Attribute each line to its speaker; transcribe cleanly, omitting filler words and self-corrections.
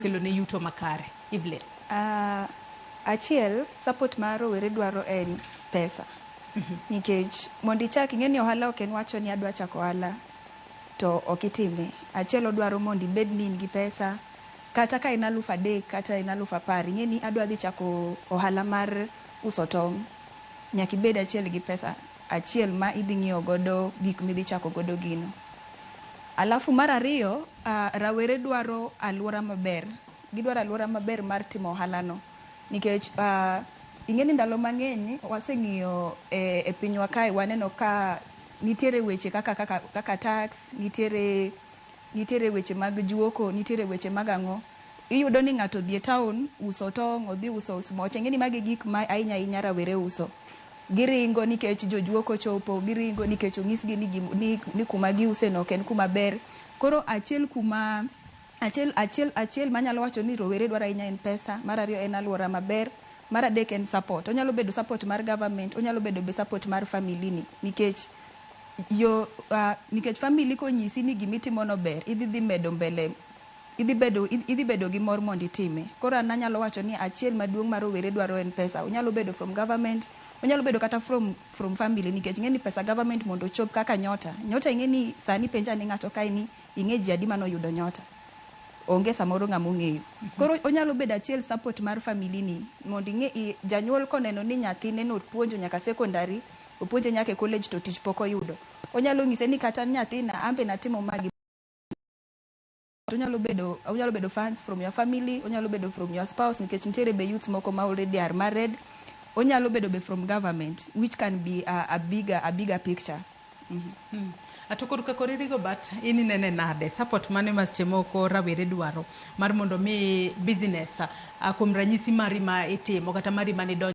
Speaker 1: Kelo ne yuto makare. Evelyn.
Speaker 2: Achiel, support ma rowere dwaro en pesa. Nikech mondo ichak, ing'e ni ohala ok en wacho ni adwa chako ohala to ok itime. Achiel, odwaro mondo ibed ni in gi pesa, kata ka en 3000 kata en 10,000. Ing'e ni adwa dhi chako ohala mar uso tong'. Nyaka ibed achiel gi pesa achiel ma idhi ng'iewo godo gik midhi chako godo gino. Alafu mar ariyo, rawere dwaro aluora maber. Gidwaro aluora maber mar timo ohala no. Nikech ing'e ni ndalo mang'eny waseng'iyo e pinywa kae, waneno ka nitiere weche kaka tax, nitiere weche mag juoko, nitiere weche mag ang'o. Iyudo ni ng'ato odhi e town uso tong', odhi uso smoche. Ing'e ni magi gik ma ahinya ahinya rawere uso. Giringo nikech jojuoko chopo, giringo nikech onyisgi ni kuma giuse no ok en kuma ber. Koro achiel kuma achiel achiel achiel manyalo wacho ni rowere dwaro ahinya en pesa, mar ariyo en aluora maber, mar adek en support. Onyalo bedo support mar government, onyalo bedo be support mar family ni, nikech yo nikech family konyisi ni gimitimo no ber, idhi dhi medo mbele, idhi bedo gi mor mondo itime. Koro an anyalo wacho ni achiel maduong' ma rowere dwaro en pesa. Onyalo bedo from government, onyalo bedo kata from family, nikech ing'e ni pesa government mondo ochop kaka Nyota. Nyota, ing'e ni sani penja ni ng'ato kae ni ing'e ji adi manoyudo Nyota? Onge samoro ng'ama ong'eyo. Koro onyalo bedo achiel support mar family ni mondo ing'e janyuol koneno ni nyathine nopuonjo nyaka secondary, opuonje nyaka e college, to tich pok oyudo. Onyalo nyise ni kata nyathina an be natimo ma gi. Onyalo bedo funds from your family, onyalo bedo from your spouse, nikech nitiere be youths moko ma already are married. Onyalo bedo be from government, which can be a bigger picture.
Speaker 1: To korka koririgo bat in inene nade support mane ma seche moko rawere dwaro mar mondo mi business, kuom ranyisi mari ma itimo kata mari manidonjo?